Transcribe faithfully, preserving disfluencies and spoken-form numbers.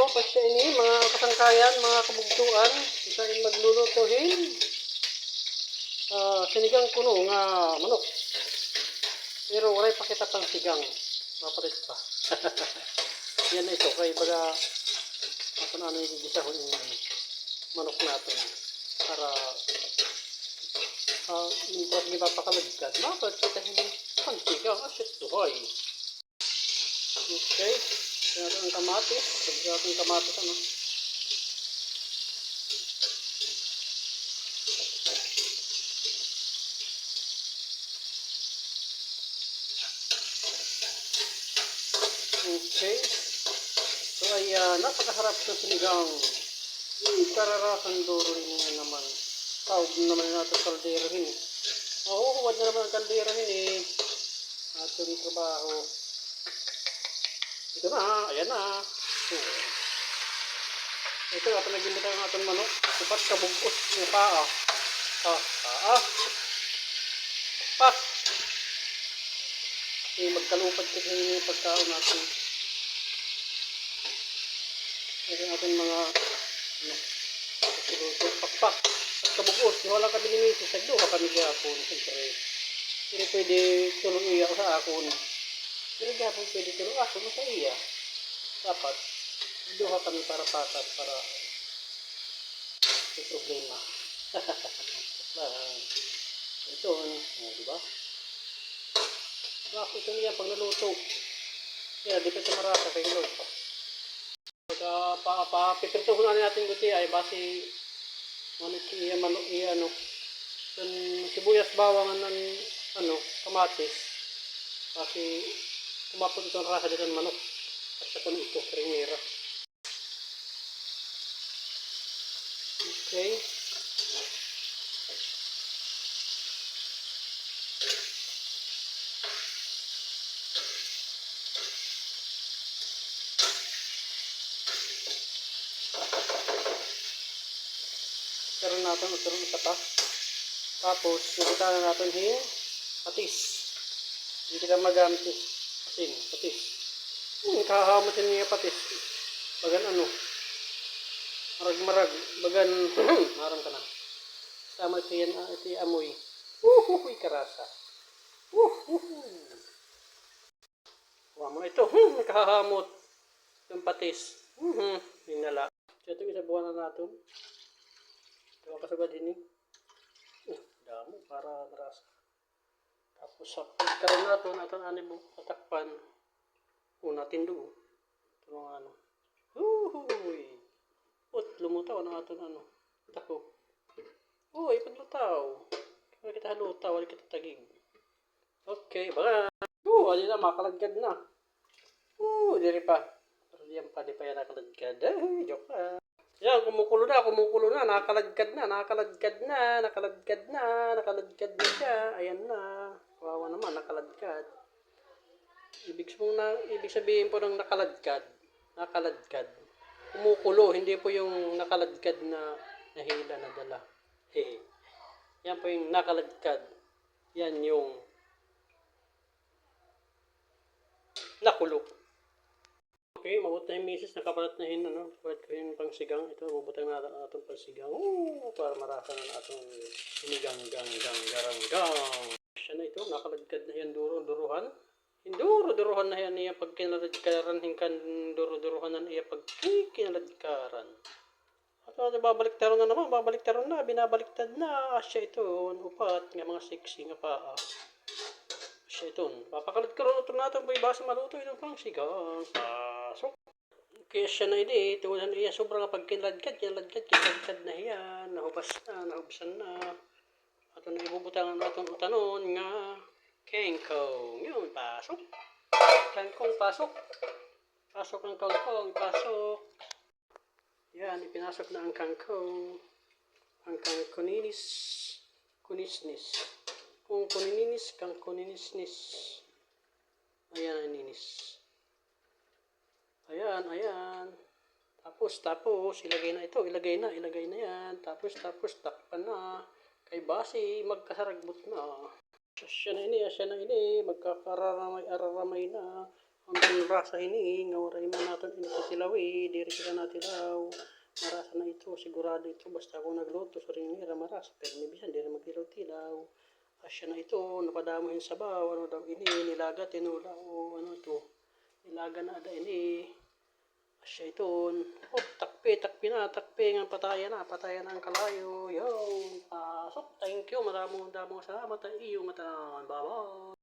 Pasya ini, mga kasangkayan, mga kabugtuan, kita in magluluto hin, ah, sinigang kuno nga manok. Pero waray pa kita pangsigang. Mapalit pa. Yan na ito. Kay baga, aton ano yung gisahon yung ano, manok natin. Para, ah, yung pag may papakalagkad, mapalit kita yung pangsigang. Ah, shit, duhay. Okay. Kaya ang kamatis. Lagyan natin kamatis, ano. Okay. So, ayan, napakasarap sa sinigang. Hmm, kararasan duro rin nga naman. Taob naman natin kaldero hin eh. Mahuhuwad na naman ang kaldero hin eh. Aton trabaho. Ito na, ayan na. Hmm. Ito, aton lagi na tayo ng aton manok. Upat ka bug-os nga paa. Ah, paa. Pat. Kasi magkalupad kasi yung pagkaon natin. Ito ang ating mga, ano, pakpak. At kabug-os, duha lang kami ni misis, nagduha kami gihapon, siyempre. Diri pwede tulo iya sa akon. Diri gihapon pwede tulo akon sa iya. Dapat, duha kami para patas, para may problema. Ito, ano, oh, di ba? Bakit ito niya pag naluto? Kaya di pa siya marasa kay hilaw pa. Pagka pa, pa, pipirtuhon na natin guti ay basi manok iya, manok iya, ano. Then, sibuyas, bawang, an, ano, kamatis. Basi umabot ito ang rasa dito ng manok. At saka ito, primera. Okay. Karon naton, karon isa pa. Tapos, ibutang na naton hin patis. Hindi kita magamit hin asin, patis. Hmm, kahahamot niya patis. Bagan ano. Marag-marag. Bagan, maaram ka na. Sama ito yan, ah, ito yung amoy. Uhuhuy, karasa. Uhuhuy. Kuha mo na ito. Hmm, kahahamot. Yung patis. Hmm, hinala. So, ito, isabuhan na naton. Ito ang kasugad ini. Uh, damo, para marasa. Tapos, sa pagkaroon naton, aton ani bu-, tatakpan. Una, tindo. Ito mga ano. Uhuy! Ut, lumutaw na aton ano. Takop. Uy, paglutaw. Wala kita halutaw, wala kita tagig. Okay, bye. Oo, adi na, makalagkad na. Oo, diri pa. Pero diyan pa, di pa yan nakaladkad. Ay, joke lang. Yan, kumukulo na, kumukulo na, nakaladkad na, nakaladkad na, nakaladkad na, nakaladkad na siya. Ayan na. Kawawa naman, nakaladkad. Ibig sabihin na, ibig sabihin po ng nakaladkad, nakaladkad. Kumukulo, hindi po yung nakaladkad na nahila, nadala. Hehe. Yan po yung nakaladkad. Yan yung nakulo. Okay, maabot na hin misis, nakapalit na hin, ano, palit ko hin pangsigang. Ito, bubutang na naton pangsigang. Oo, para marasa na aton sinigang, gang, gang, garang, gang. Siya na ito, nakaladkad na hin duro-duruhan. Hin duro-duruhan na hiya niya pagkinaladkaran, hin kan duro-duruhan na iya pagkikinaladkaran. Ato, ato, babaliktaron na naman, babaliktaron na, binabaliktad na. Asya iton, upat nga mga sexy nga paa. Asya iton, papakalad ka ron, ito naton, boy, basi maluto iton pangsigang. Pasok. Okay, asya na ini, tungod han iya sobra nga pagkinaladkad, kinaladkad, kinaladkad na hiya, nahubas na, nahubsan na. Aton na ibubutangan aton utanon nga kangkong. Yun, pasok. Kangkong, pasok. Pasok ang kangkong, pasok. Yan, ipinasok na ang kangkong. Ang kangkoninis, kunisnis. Kung kunininis, kangkoninisnis. Ayan ang ninis. Ayan, ayan. Tapos, tapos, ilagay na ito, ilagay na, ilagay na yan. Tapos, tapos, takpan na. Kay basi, magkasaragbot na. Asya na ini, asya na ini. Magkakararamay-araramay na. An marasa hini, nga waray man naton ini titilawi, diri kita natilaw. Marasa na ito, sigurado ito, basta ako nagluto, siring nira marasa, pirmi bisan, diri magtilaw-tilaw. Asya na ito, napadamo hin sabaw, ano daw ini, nilaga, tinola, o ano ito. Nilaga na ada ini. Asya iton. O, takpi, takpi na, takpi, ngan patayan na, patayan na an kalayo. Yon, pasok, thank you, madamo, damo nga salamat ha iyo ngatanan. Bye-bye.